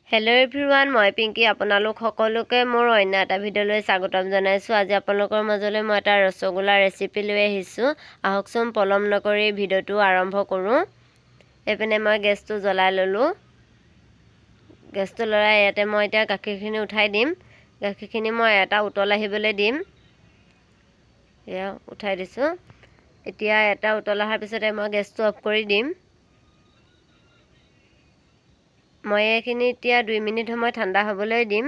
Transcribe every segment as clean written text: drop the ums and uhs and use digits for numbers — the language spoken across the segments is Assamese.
হেল্ল' এভৰিৱান, মই পিংকি আপোনালোক সকলোকে মোৰ অন্য এটা ভিডিঅ'লৈ স্বাগতম জনাইছোঁ। আজি আপোনালোকৰ মাজলৈ মই এটা ৰসগোল্লা ৰেচিপি লৈ আহিছোঁ। আহকচোন পলম নকৰি ভিডিঅ'টো আৰম্ভ কৰোঁ। এইপিনে মই গেছটো জ্বলাই ল'লোঁ। গেছটো জ্বলাই ইয়াতে মই এতিয়া গাখীৰখিনি উঠাই দিম। গাখীৰখিনি মই এটা উতল আহিবলৈ দিম। এয়া উঠাই দিছোঁ। এতিয়া এটা উতল অহাৰ পিছতে মই গেছটো অফ কৰি দিম। মই এইখিনি এতিয়া 2 মিনিট সময় ঠাণ্ডা হ'বলৈ দিম।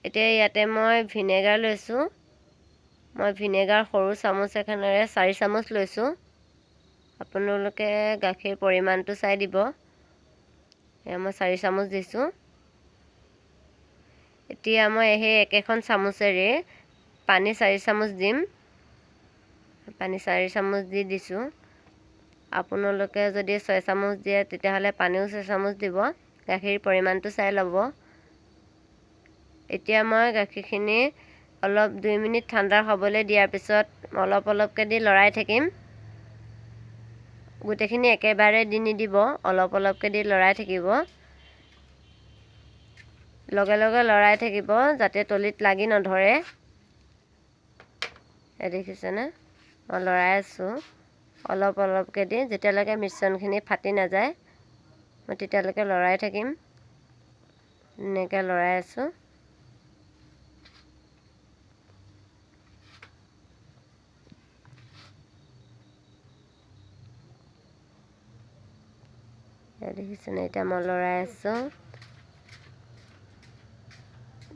এতিয়া ইয়াতে মই ভিনেগাৰ লৈছোঁ। মই ভিনেগাৰ সৰু চামুচ এখনেৰে 4 চামুচ লৈছোঁ। আপোনালোকে গাখীৰ পৰিমাণটো চাই দিব। এয়া মই 4 চামুচ দিছোঁ। এতিয়া মই সেই একেখন চামুচেৰে পানী 4 চামুচ দিম। পানী 4 চামুচ দি দিছোঁ। আপোনালোকে যদি 6 চামুচ দিয়ে তেতিয়াহ'লে পানীও 6 চামুচ দিব। গাখীৰ পৰিমাণটো চাই ল'ব। এতিয়া মই গাখীৰখিনি অলপ 2 মিনিট ঠাণ্ডা হ'বলৈ দিয়াৰ পিছত অলপ অলপকৈ দি লৰাই থাকিম। গোটেইখিনি একেবাৰে দি নিদিব, অলপ অলপকৈ দি লৰাই থাকিব। লগে লগে লৰাই থাকিব যাতে তলিত লাগি নধৰে। দেখিছেনে, মই লৰাই আছোঁ অলপ অলপকৈ দি, যেতিয়ালৈকে মিশ্ৰণখিনি ফাটি নাযায় মই তেতিয়ালৈকে লৰাই থাকিম। এনেকৈ লৰাই আছোঁ। দেখিছেনে, এতিয়া মই লৰাই আছোঁ।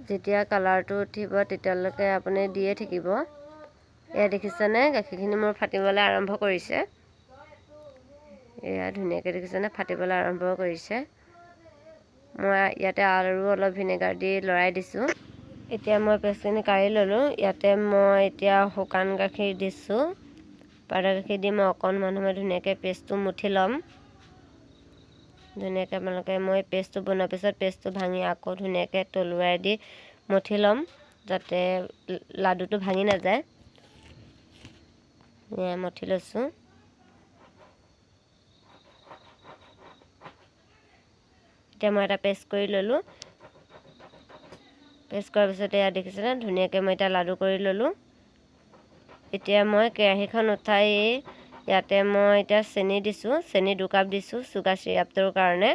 যেতিয়া কালাৰটো উঠিব তেতিয়ালৈকে আপুনি দিয়ে থাকিব। এয়া দেখিছেনে, গাখীৰখিনি মোৰ ফাটিবলৈ আৰম্ভ কৰিছে। এয়া ধুনীয়াকৈ দেখিছেনে, ফাটিবলৈ আৰম্ভ কৰিছে। মই ইয়াতে আৰু অলপ ভিনেগাৰ দি লৰাই দিছোঁ। এতিয়া মই পেষ্টখিনি কাঢ়ি ল'লোঁ। ইয়াতে মই এতিয়া শুকান গাখীৰ দিছোঁ। পাউডাৰ গাখীৰ দি মই অকণমান সময় ধুনীয়াকৈ পেষ্টটো মুঠি ল'ম। ধুনীয়াকৈ আপোনালোকে মই পেষ্টটো বনোৱাৰ পিছত পেষ্টটো ভাঙি আকৌ ধুনীয়াকৈ তলুৱাই দি মুঠি ল'ম যাতে লাডুটো ভাঙি নাযায়। মুঠি লৈছোঁ। এতিয়া মই এটা পেষ্ট কৰি ল'লোঁ। পেষ্ট কৰাৰ পিছত এয়া দেখিছেনে, ধুনীয়াকৈ মই এতিয়া লাডু কৰি ল'লোঁ। এতিয়া মই কেৰাহীখন উঠাই ইয়াতে মই এতিয়া চেনি দিছোঁ। চেনি 2 কাপ দিছোঁ চুগাৰ চিৰাপটোৰ কাৰণে।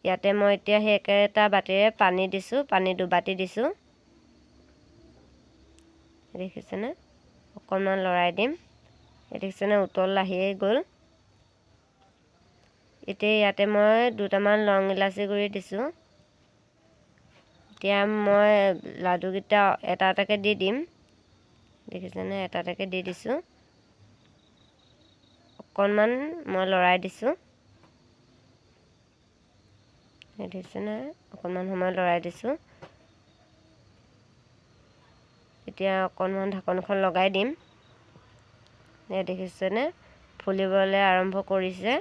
ইয়াতে মই এতিয়া সেই একেটা বাতিৰে পানী দিছোঁ। পানী 2 বাতি দিছোঁ। দেখিছেনে, অকণমান লৰাই দিম। দেখিছেনে, উতল আহিয়ে গ'ল। এতিয়া ইয়াতে মই 2টামান লং ইলাচি গুড়ি দিছোঁ। এতিয়া মই লাডুকেইটা এটা এটাকৈ দি দিম। দেখিছেনে, এটা এটাকৈ দি দিছোঁ। অকণমান মই লৰাই দিছোঁ। দেখিছেনে, অকণমান সময় লৰাই দিছোঁ। এতিয়া অকণমান ঢাকনখন লগাই দিম। দেখিছেনে, ফুলিবলৈ আৰম্ভ কৰিছে।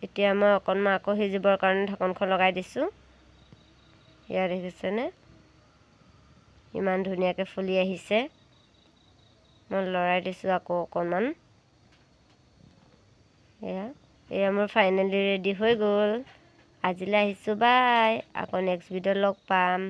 এতিয়া মই অকণমান আকৌ সিজিবৰ কাৰণে ঢাকনখন লগাই দিছোঁ। এয়া দেখিছেনে, ইমান ধুনীয়াকৈ ফুলি আহিছে। মই লৰাই দিছোঁ আকৌ অকণমান। এয়া মোৰ ফাইনেলি ৰেডি হৈ গ'ল। আজিলৈ আহিছোঁ, বাই। আকৌ নেক্সট ভিডিঅ'ত লগ পাম।